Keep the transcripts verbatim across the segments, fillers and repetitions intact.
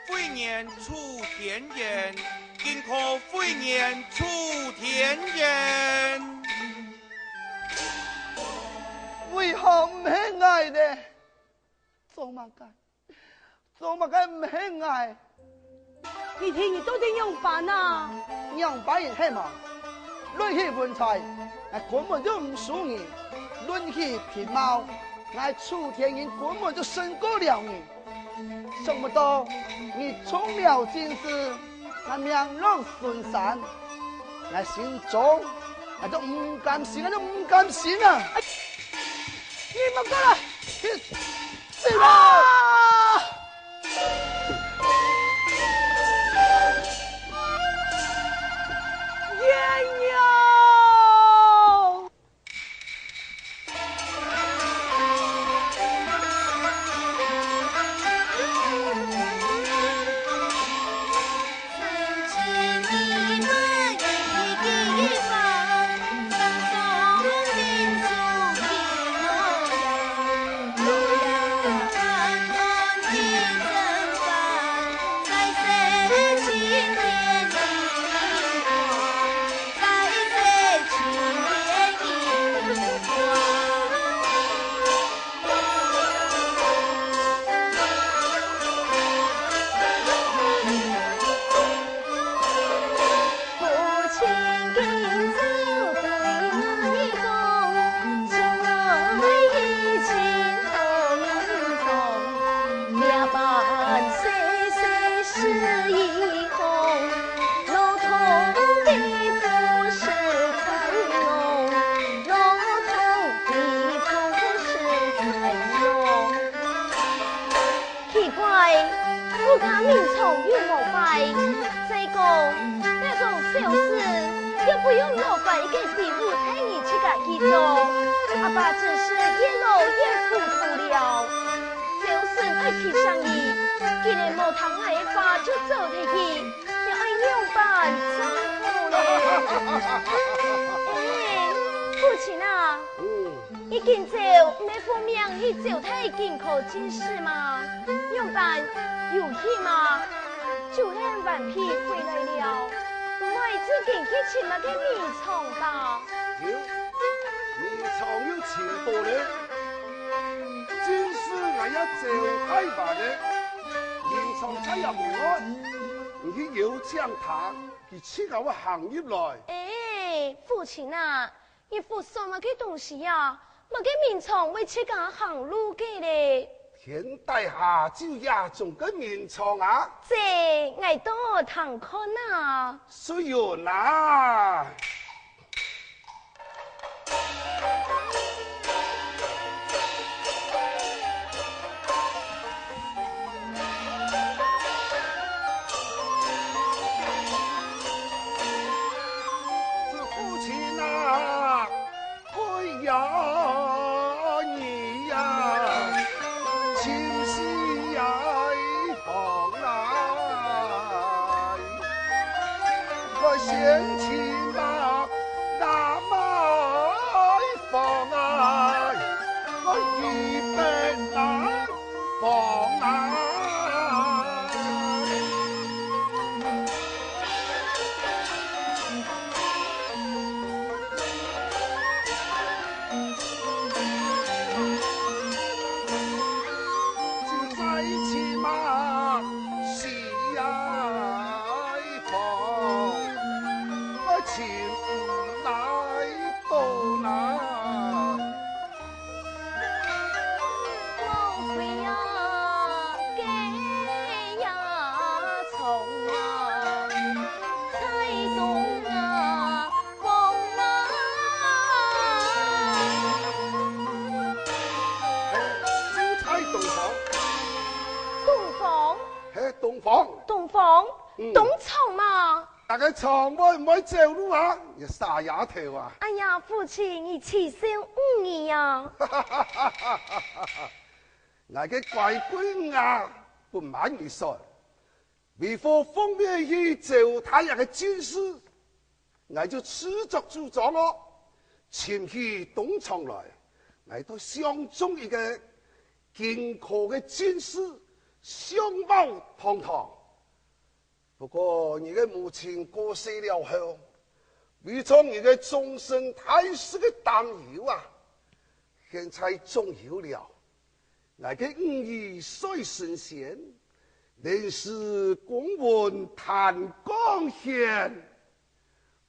慧眼楚天边，金科慧眼楚天边。为何毋係𠊎呢？做麼个？做麼个毋係𠊎？你聽你到底仰般啊？仰般人係無？論起文才，𠊎根本就毋輸你；論起品貌，𠊎楚天人根本就勝過了你。 想不到你中了進士，還名落孫山，𠊎心中，𠊎都毋甘心，𠊎都毋甘心啊！你莫過來！你，你啊！鸳鸯！奇怪，自家眠床又無壞，再講，該種小事，又毋用勞煩一個地府大人自家去做。阿爸真係越老越糊塗了。小生愛提醒你，既然無聽𠊎个話就走忒去， 你愛仰般正好呢？哎，父親啊，嗯。你今朝毋係奉命去招待金科進士嗎？仰般有去嗎？酒闌飯飽回來了，毋會正經去尋麼个眠床吧？有，眠床有尋到咧。進士𠊎也招待完咧，眠床在也門外，你去邀請他。 佢自家會行入來。哎，父親啊，你胡說麼个東西啊？麼个眠床會自家行路个咧？天底下就這種个眠床啊？這，𠊎倒聽看啊。水雲啊！ 這父親啊，哎呀，你呀，真是呀，放啊！ 我先去拿那买方啊，我预备拿方啊。 就在此嘛，是呀，风，我情来到哪？莫非呀，该呀，虫啊，在东啊， 房啊。哎，就在洞房。洞房？嘿，洞房。洞房？嗯。洞床嘛。該个床會毋會走路啊？你傻丫頭啊！哎呀，父親，你豈受忤逆呀！𠊎个乖闺女啊，不瞞你說， 為父奉命去招待這个進士，𠊎就自作主張哦，尋起洞床來，𠊎倒相中一个金科个進士，相貌堂堂，不過你个母親過世了後，為著你个終身大事个擔憂啊，現在總有了。𠊎个女兒在神仙，能使公文擔光顯，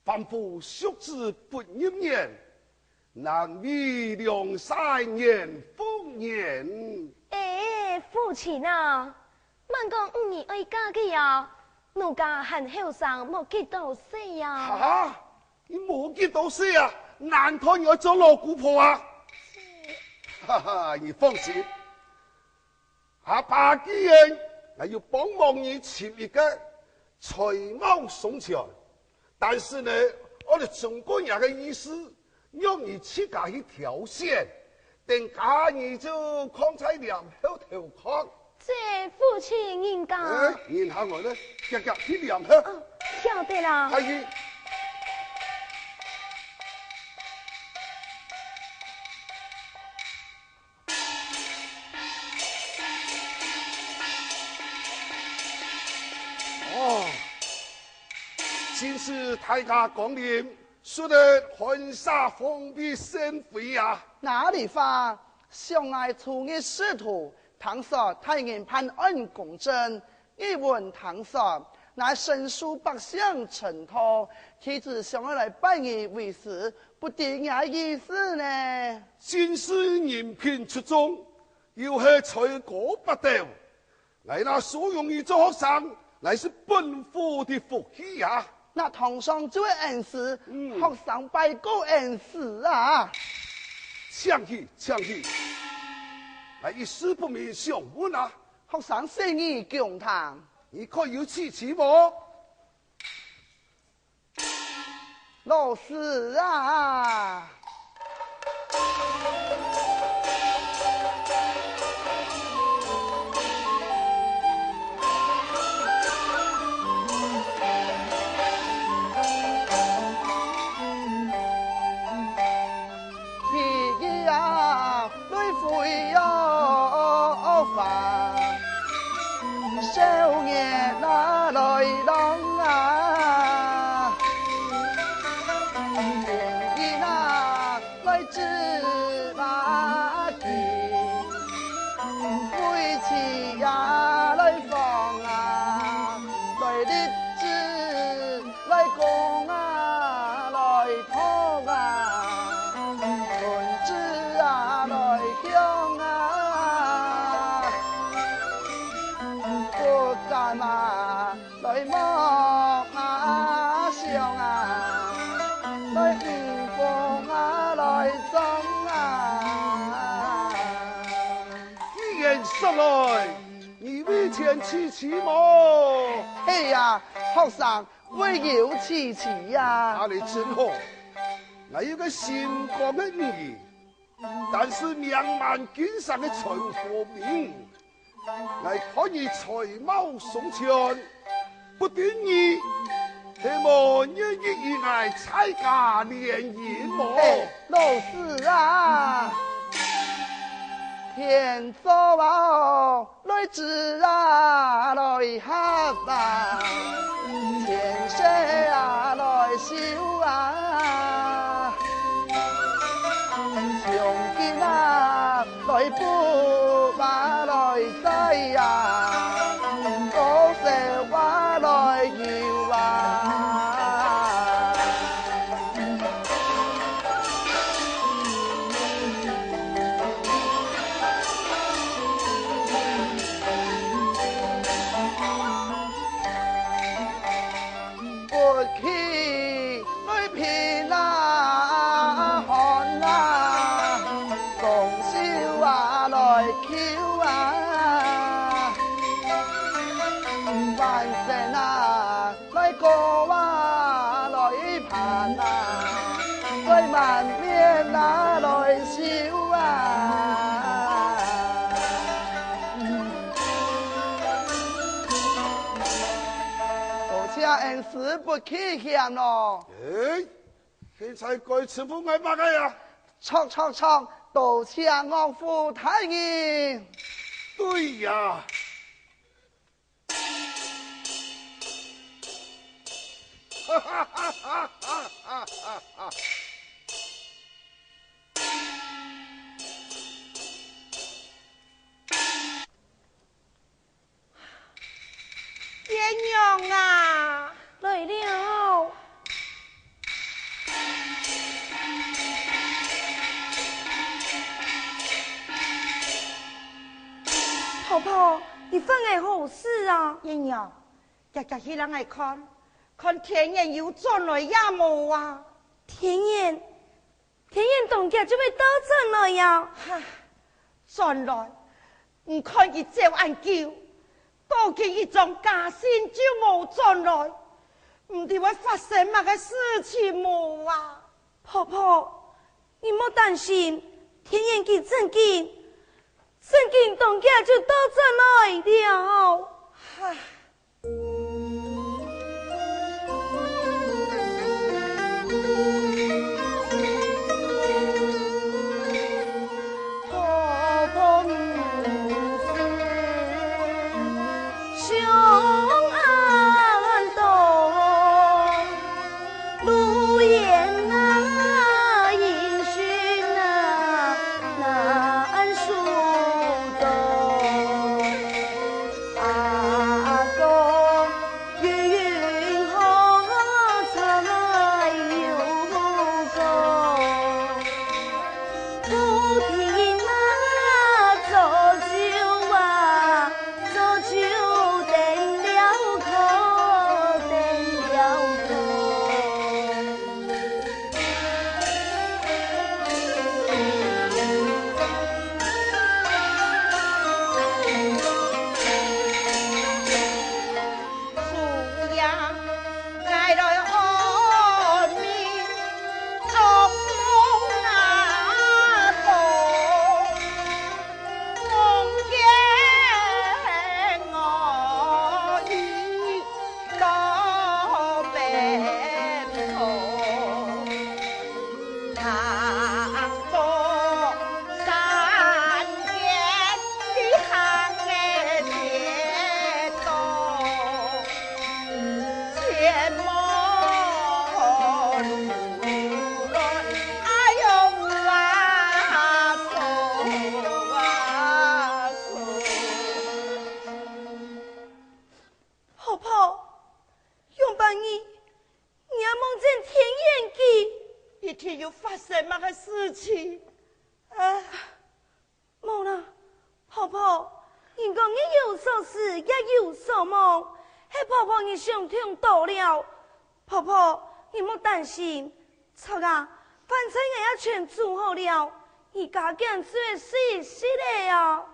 凡夫俗子不入眼，難為良婿年復年。欸，父親啊， 慢講女兒愛嫁个啊，奴家還後生，無幾多歲啊。哈哈，你無幾多歲啊？難道你愛做老姑婆啊？哈哈，你放心，下把既然，𠊎有幫忙你尋一個才貌雙全，但是呢，愛來中國人个意思， 讓你自家去挑選，等下你就囥在簾後偷看。這父親人家。欸，人客來了，遽遽去簾後。哦，曉得啦。快去。哦，真是大駕光臨， 使得寒舍蓬蓽生輝啊！哪裡話，想𠊎初入仕途，聽說大人辦案公正，耳聞聽說，乃深受百姓稱道，弟子想愛來拜你為師，不知你个意思呢？真是人品出眾，又係才高八斗， 𠊎拿收容你做學生，乃是本府的福氣呀！那堂上就係恩師，嗯。學生拜過恩師啊！請起，請起！𠊎一時不明想問啊！學生細義恭聽。你看有契機無？ 老師啊！第一啊， 來飛哦花，少年啊來浪啊，天人啊來織麻衣，飛鳥啊來放啊，來立枝 來供啊，來托啊，春枝啊，來香啊，不敢啊，來摸啊，想啊，來迎風啊，來撞啊。既然說來，你為前妻死無？係啊，學生 會有妻子呀。啊，你真好，𠊎有個心肝个女兒，但是名滿京城个陳和明，𠊎看你才貌雙全，不知你係無願意與𠊎在家聯姻無？欸，老師啊，天作啊， 來織啊，來合啊，千色啊，來繡啊，從今啊，來補啊，來載啊，多少啊，來遊啊。 不去來貧啊寒啊，雙手啊來求啊，萬生啊 來過啊，來伴啊，來滿面啊，來笑啊。多謝恩師不棄嫌咯。欸，現在該稱呼𠊎麼个啊？著著著，多謝岳父大人。對呀。鸳鸯啊，來了。婆婆，你發个好事啊！鸳鸯，遽遽去讓𠊎看，看天元有轉來也無啊？天元，天元當遽就會倒轉來呀。哈，轉來，你看佢走恁久，到今一張假信就無轉來，毋知會發生麼个事情無啊？婆婆，你莫擔心，天元佢正經，正經當遽就倒轉來了。哈。婆婆，仰般你，你也夢見天元佢？一定有發生麼个事情。唉，無啦，婆婆，人講日有所思，夜有所夢，係婆婆你想忒多了。婆婆，你莫擔心，著啊，飯菜𠊎也全煮好了，你加減就係食一食仔啊。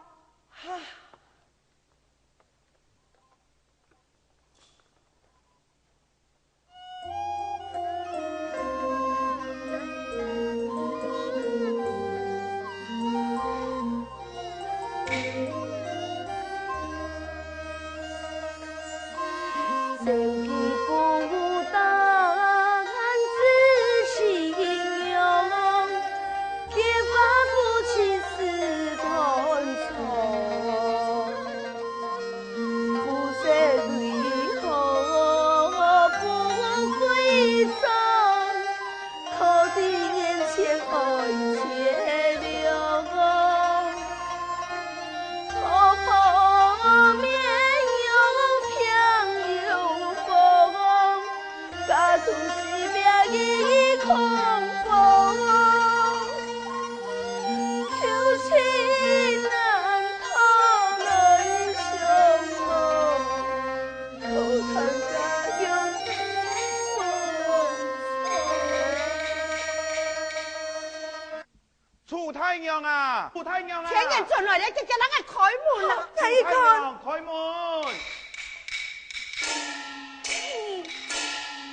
楚大娘啊，楚大娘啊！天元轉來了，遽遽讓𠊎開門啊！楚大娘，開門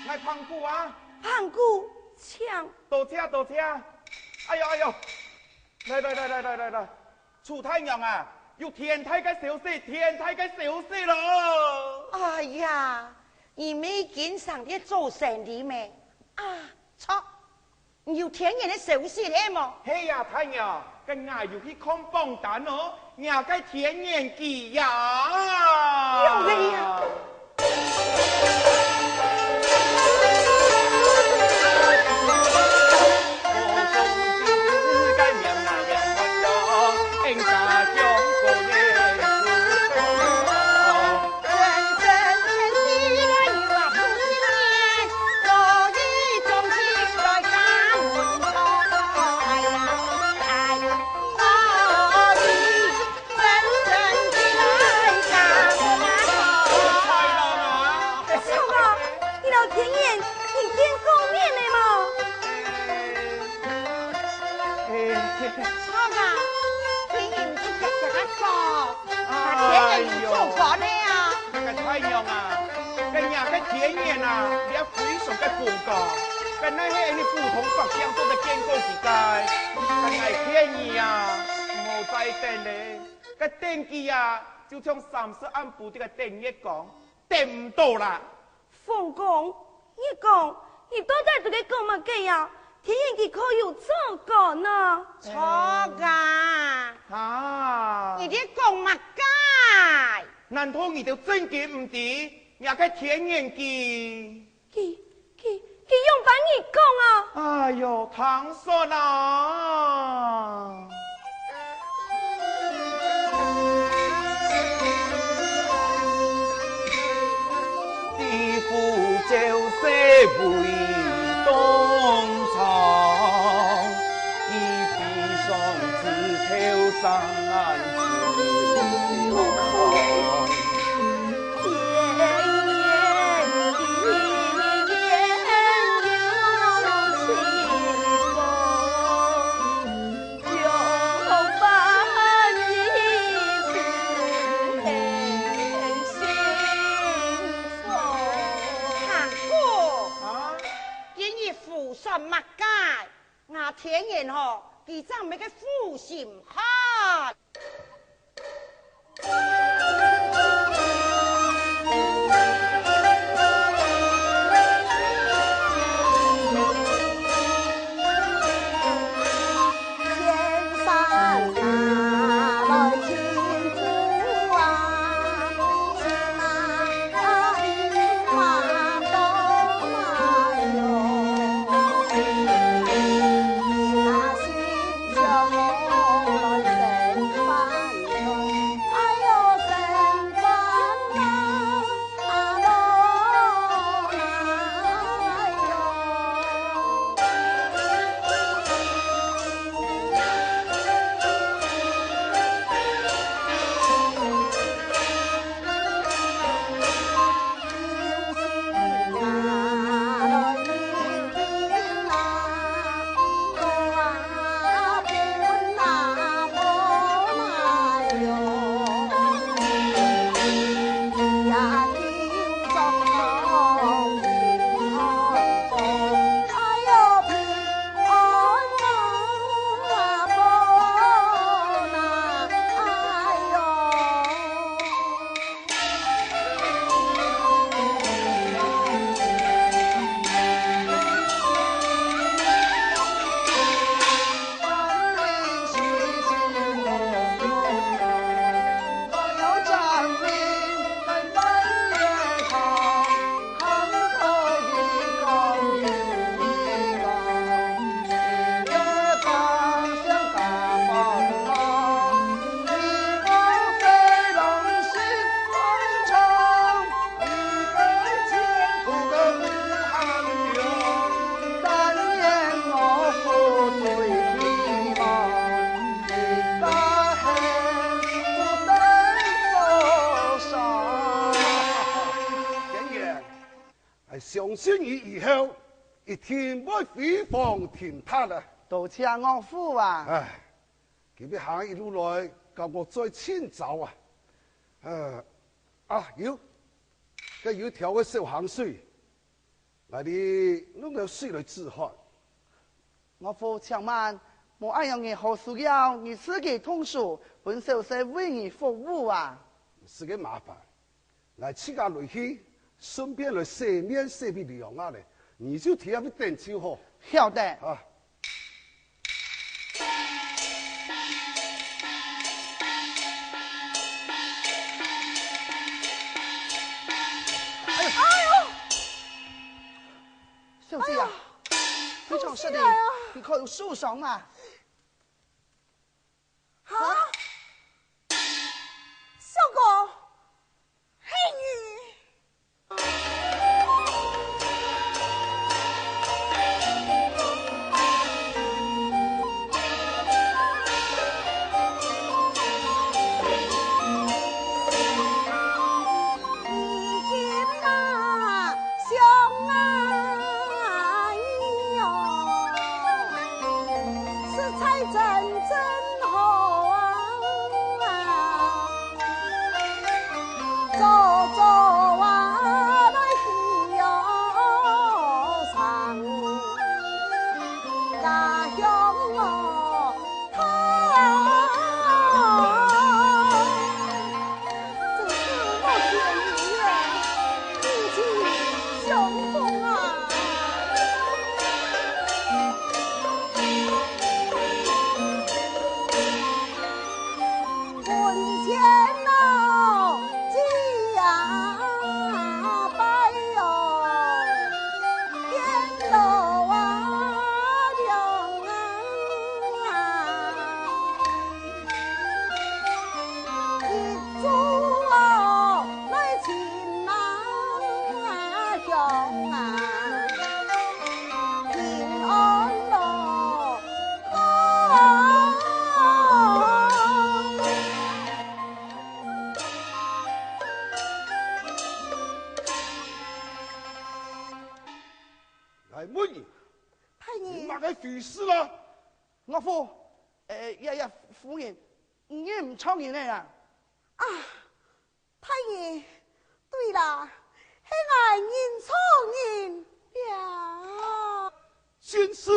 ！𠊎盤古啊！盤古，請。多謝，多謝。哎喲，哎喲，來，來，來，楚大娘啊，有天大个消息，天大个消息囉！哎呀，你毋係經常在做生理咩？啊，著， 你有天元个消息了無？係啊，大娘，該𠊎有去看榜單哦，若个天元佢呀！有个呀！哎娘啊，該若个天然啊，也非常个風光，該哪係恁呢普通百姓做得見過佢个？該𠊎勸你啊，毋好再等咧，該等佢啊，就像三時暗晡在該等月光，等毋到啦。 風光，月光，你到底在該講麼个呀？天然佢可有錯過呢？錯啊！啊！你在講麼个？難道你兜真經毋知，若个天然佢？佢，佢，佢仰般你講啊？哎喲，聽煞啦！ 行過，啊？今日胡說麼个？吾天然吼，佢正毋係个負心漢。天然，𠊎相信你以後一定會飛黃騰達个。多謝岳父啊！唉，今日行一路來，感覺嘴盡燥啊！呃，啊，有，該有一條个小坑水，𠊎兜弄兜水來止渴。岳父，請慢，無恁樣个好事了，你自家動手，分小生為你服務啊！毋使个麻煩。 𠊎自家落去，順便來洗面洗鼻涼啊咧，你就在這位等就好。曉得。啊。哎喲！哎喲！小姐啊，哎喲，非常失禮，好心啊！你可有受傷嗎？ 哈？相公，係你！平安樂。来问你，大人。你哪个回事啦？岳父，呃，呀呀，夫人，你毋撞人个啊？啊，大人，对啦，系𠊎認錯人了。 进士，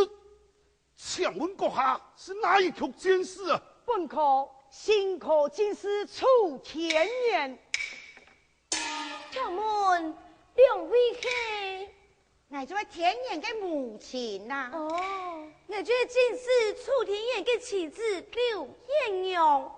请问阁下是哪一科进士啊？本科、刑科进士楚天元。请问两位係？𠊎就係天元个母亲呐。哦，𠊎就係进士楚天元个妻子柳贤娘。